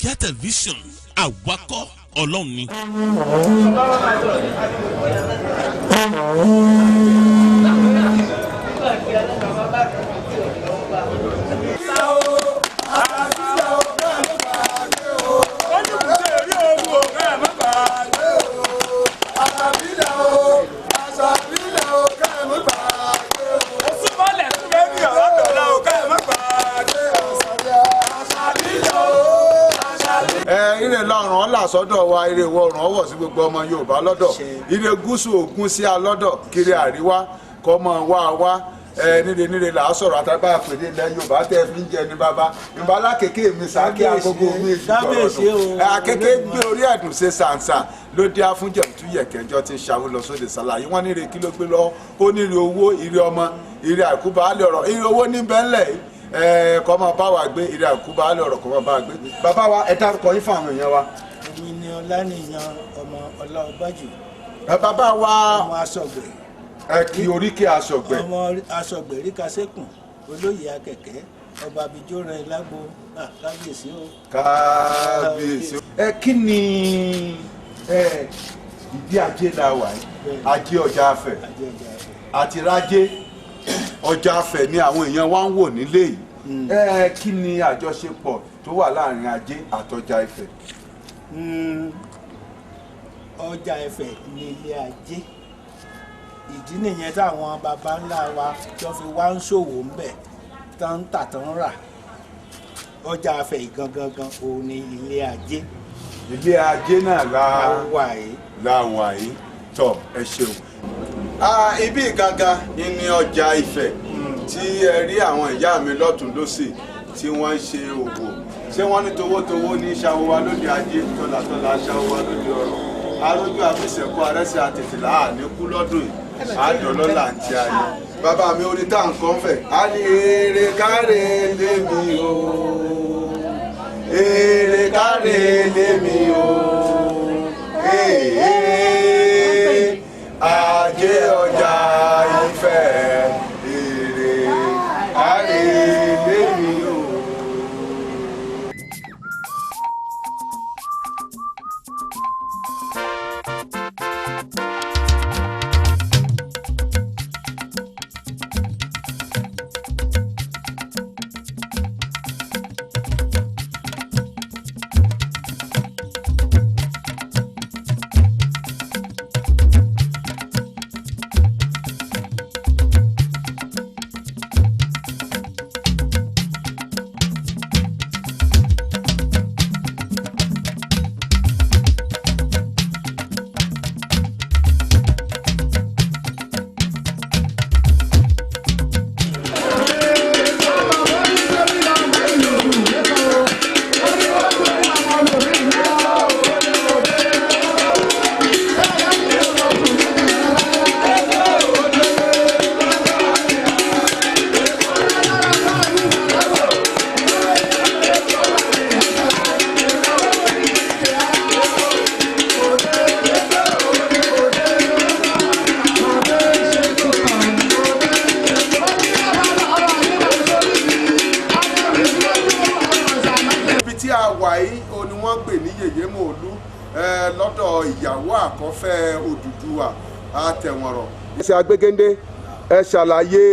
Àlàkíá Tẹlifíṣàn, àwakọ̀ Ọlọ́run ni. Ire lọ́rùn ọ̀la sọ́dọ̀ wa, ire ìwọ̀ oòrùn ọwọ̀ sí gbogbo ọmọ Yorùbá lọ́dọ̀, ire gúúsù ògùn sí alọ́dọ̀, kiri àríwá kọ́ mọ́ wá wá. Níre níre là á sọ̀rọ̀ àtàgbà àpèdè ilẹ̀ Yorùbá tẹ́ fi ń jẹ ní bàbá Yorùbá lákèké mi sàáké agogo mi ìgbọ̀rọ̀dùn akéké gbé orí ẹ̀dùn ṣe sàǹsà ló dé afúnjẹ̀tú yẹ̀kẹ́jọ́ ti ń ṣàwó lọ sóde ṣàlàyé wọn níre kí ló gbé lọ, ó níre owó, ire ọmọ, ire àìkú baálé ọ̀rọ̀, ire owó níbẹ̀ ńlẹ̀ kọ́ máa bá wa gbé, ire àìkú baálé ọ̀rọ̀ kọ́ máa bá wa gbé. Bàbá wa, ẹ dárúkọ yín fún àwọn èèyàn wa. Èmi ni Ọláníyan ọmọ Ọláọbájù. Bàbá wa, ọmọ Asọ̀gbẹ̀. Ẹ kí oríkì Asọ̀gbẹ̀. Ọmọ Asọ̀gbẹ̀ ríkasẹ́kùn, olóyè akẹ̀kẹ́, ọba abijó rẹ lágbo, kábíyèsí o. Kábíyèsí. Ẹ kí ni ìdí ajé la wà yìí? Ajé ọjà Afẹ̀ àti rájé ọjà Afẹ̀ ni àwọn èèyàn wa ń wò nílé yìí. Kí ni àjọṣepọ̀ tó wà láàrin ajé àtọjà Ifẹ̀? Ọjà Ifẹ̀ ni ilé ajé. Ìdí nìyẹn táwọn baba ńlá wa tó fi wá ń ṣòwò ńbẹ̀, tán ń tà tán rà. Ọjà Ifẹ̀ gangan òun ni ilé ajé. Ilé ajé náà la wà yìí. La wà yìí. Tọ, ẹ ṣeun. Ibi gangan ni ọjà Ifẹ̀ tí ẹ rí àwọn ìyá mi lọ́tún lọ́sì tí wọ́n ń ṣe òwò. Ṣé wọ́n ní towótowó ní ṣàwó wa lóde ajé, tọ́látọ́lá ṣàwó wa lóde ọrọ̀, arójú àfẹsẹ̀kọ́ arẹ́sẹ̀ àtètèlá àníkú lọ́dún yìí, àdọ́lọ́là ń ti ayé. Bàbá mi, orí tá à ń kọ́ ń fẹ̀ á ní èrè káre lémi o, èrè káre lémi o, ajé ọjà Ifẹ̀, èrè káre lémi o. Lọ́dọ̀ ìyàwó àkọ́fẹ́ Odùduwà àtẹ̀wọ̀nrọ̀. Ṣé Agbégéndé, ẹ ṣàlàyé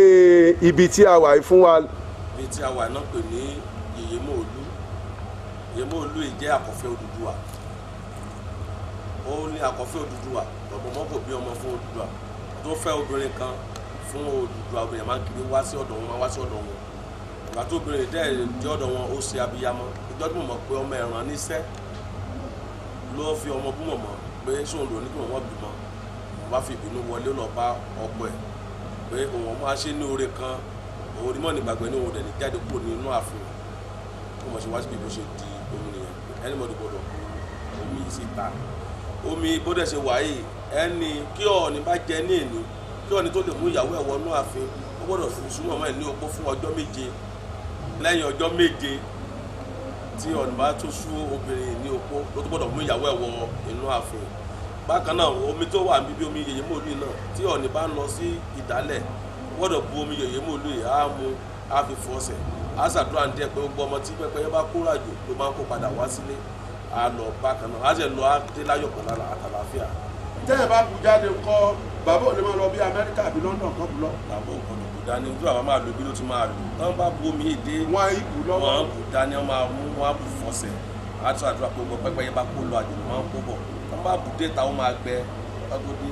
ibi tí a wà yìí fún wa. Ibi tí a wà náà pè ní Yèyémòólú. Yèyémòólú yìí jẹ́ àkọ́fẹ́ Odùduwà. Ó ní àkọ́fẹ́ Odùduwà, ọ̀gbọ̀nmọ́ kò bí ọmọ fún Odùduwà. Tó fẹ́ obìnrin kan fún Odùduwà, obìnrin máa ń kiri wá sí ọ̀dọ̀ wọn, máa wá sí ọ̀dọ̀ wọn. Ìgbà tó obìnrin dẹ́ dé ọ̀dọ̀ wọn, ó ṣe abiyamọ. Ìjọ́ tí mo mọ̀ pé ọmọ ẹ̀ràn níṣẹ́ ló fi ọmọ bú mọ̀mọ́ pé sóun lò ní kí wọ́n bímọ. Wọ́n bá fi ìbínú wọlé lọ bá ọkọ ẹ̀ pé òun máa ṣe ní oore kan, òun onímọ̀ nígbàgbẹ́ ní òun dẹ̀ ní jáde kúrò nínú ààfin. Ó mọ̀ ṣe wá síbi bó ṣe di omi nìyẹn. Ẹni mọ̀ gbọ́dọ̀ bu omi yìí síta. Omi bó dẹ̀ ṣe wà yìí, ẹni kí Ọọ̀ni bá jẹ ní èní, kí Ọọ̀ni tó lè mú ìyàwó ẹ̀ wọnú ààfin, ó gbọ́dọ̀ fi súnmọ́ ọmọ ẹ̀ ní opó fún ọjọ́ méje. Lẹ́yìn ọjọ́ méje tí Ọọ̀ni bá tún sú obìnrin ní opó, ló tó gbọ́dọ̀ mú ìyàwó ẹ̀ wọ inú ààfin. Bákan náà, omi tó wà níbi omi Yèyémòólú náà, tí Ọọ̀ni bá ń lọ sí ìdálẹ̀, ó gbọ́dọ̀ bu omi Yèyémòólú yìí, á mu, á fi fọsẹ̀. Á ṣàdúrà ní díẹ̀ pé gbogbo ọmọ tí pẹ́pẹ́yẹ bá kó ràjò ló máa ń kó padà wá sílé. Á lọ bákan náà, á sì lọ, á dé láyọ̀ pẹ̀lú àtàlàáfíà. Tẹ́ ẹ bá bu jáde ńkọ́, bàbá ò lè máa lọ bí Amẹ́ríkà àbí London kan bù lọ? Bàbá ò gbọdọ̀ bù dání. Ojú àwọn máa lò bí ló ti máa lò tán bá bu omi èdè. Wọn á ibù lọ́wọ́. Wọn á bù dání, wọn máa mú, wọn á bù fọsẹ̀, á tún àdúrà pé gbogbo pẹ́pẹ́yẹ bá kó lọ àjò ló máa ń kó bọ̀. Tán bá bù dé ta, ó máa gbẹ kátó dé.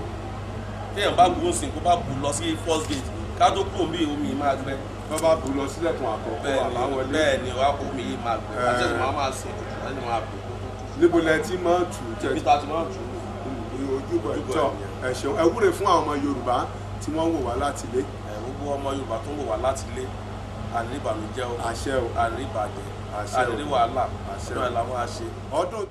Téèyàn bá bu ń sìn, kó bá bù lọ sí first gate, kátó kúrò bí omi yìí máa gbẹ. Wọ́n bá bu lọ sílẹ̀kùn àkọ́kọ́ Bẹ́ẹ̀ ni. àbáwọlé. Bẹ́ẹ̀ ni, wàá kó omi yìí máa gbẹ, àti ẹ̀sìn máa sìn, àti máa bù. Níbo lẹ ti máa tù ú tẹ? Ibi tá a ti máa tù ú. Ojúbọ. Ojúbọ. Ìtọ Ẹ̀. Ẹ ṣeun. Ẹ wúre fún àwọn ọmọ Yorùbá tí wọ́n ń wò wá láti ilé. Ẹ, gbogbo ọmọ Yorùbá tó ń wò wá láti ilé, àní ìbànújẹ́ o. Àṣẹ o. Àní ìbàjẹ́. Àṣẹ o. Àní wàhálà. Àṣẹ o. Ọdún ẹ̀ làwọn á ṣe. Ọdún.